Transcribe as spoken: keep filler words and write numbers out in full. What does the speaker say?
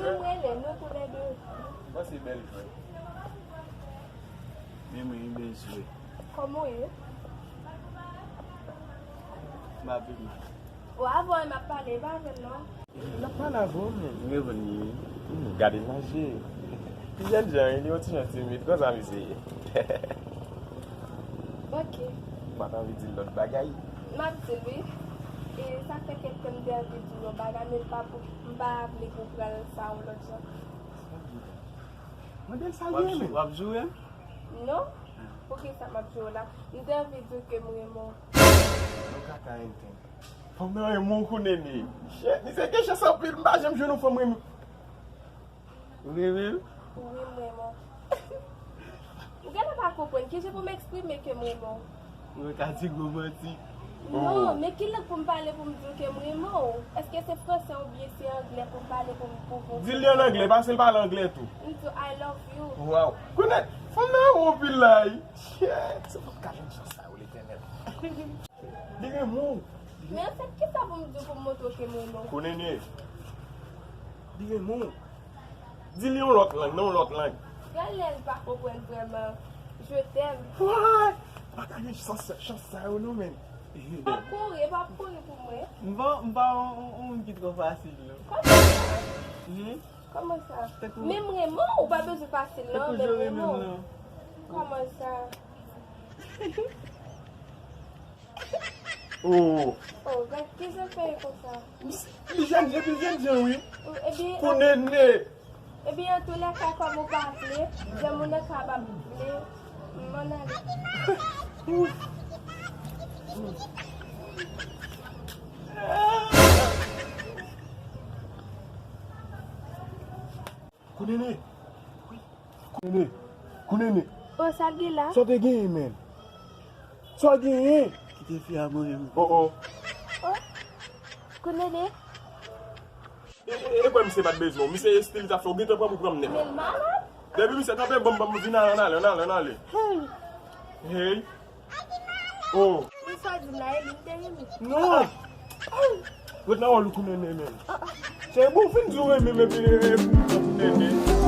M rele nou toulède. Mwen se bèl jwèt. Men mwen, m byen jwe. Kòman w ye? M ap viv mal. Ou avè w m ap pale, e pa avè l non. N ap pale avè w, men. M reponn li wi. Hmm, gade l nan je. Ti jèn jan, wi, li yon ti jan timid, konsa misye ye. Ok. M pa t anvi di l lòt bagay. M ap di l wi. E sa fè kèk tan m te anvi di w yon bagay, men m pa pou, m pa vle pou w pran sa yon lòt jan. Mande l sa l gen men. W ap joure m? Non. Poukisa m ap joure w la? M te anvi di w ke m renmen w. Mwen kaka enten. Fanm nan renmen w kou nene. Shit, misye gen chans anpil, m pa janm jwenn yon fanm renmen. Ou renmen l? Wi, m renmen w. Ou genlè pa konprann. Kijan pou m eksprime ke m renmen w? Ou ka di gwo manti. Non, men ki lang pou m pale pou m di w ke m renmen w? Èske se fransè oubyen se anglè pou m pale pou m pwouve w? Di l li an anglè, pase l pale anglè tou. M di w I love you. Waw. Kounye, fanm nan renmen w anpil la wi. Shit, se pa ka jwenn chans sa yo, Letènèl. Li renmen w. Men anfèt, kisa pou m di w pou m montre w ke m renmen w? Kou nene. Li renmen w. Di li yon lòt lang, nan yon lòt lang. Genlè l pa konprann vrèman. Je t'aime. What? Pa ka gen chans, chans sa yo non, men. Pa kouri, pa kouri pou mwen. M pa, m pa yon, yon, yon moun ki twò fasil, non. Kòman sa? Hmm? Kòman sa? Tankou, men m renmen w, ou pa bezwen fasil, non, tankou men m renmen w. Kòman sa? Oh. Oh, gad, kijan fè e konsa? Li jèn, epi jèn jan, wi. Oh, epi, kou nene. Epi, antoulèka, kòm ou pa vle, jan moun nan ka pa vle, m ann ale. Kou nene. Kou nene. Kou nene. Oh, sa l gen la? Sa w te genyen, men? Sa w genyen? Kite fi a mwen menm. Oh, oh. Oh. Kou nene. E, e, e kwè misye pa t bezwen w. Misye estil li t ap fè w gentan pran pou pran m nèt. Men l malad. Depi misye kanpe, banm, banm, vin ale, ann ale, ann ale, ann ale. Hmm. Hey. Oh. Men sa w di m la, e li m te renmen. Non. Ret nan wòl ou kou nene, men. Se bon, fin di w renmen m epi, e, e, pou m pran pou nene.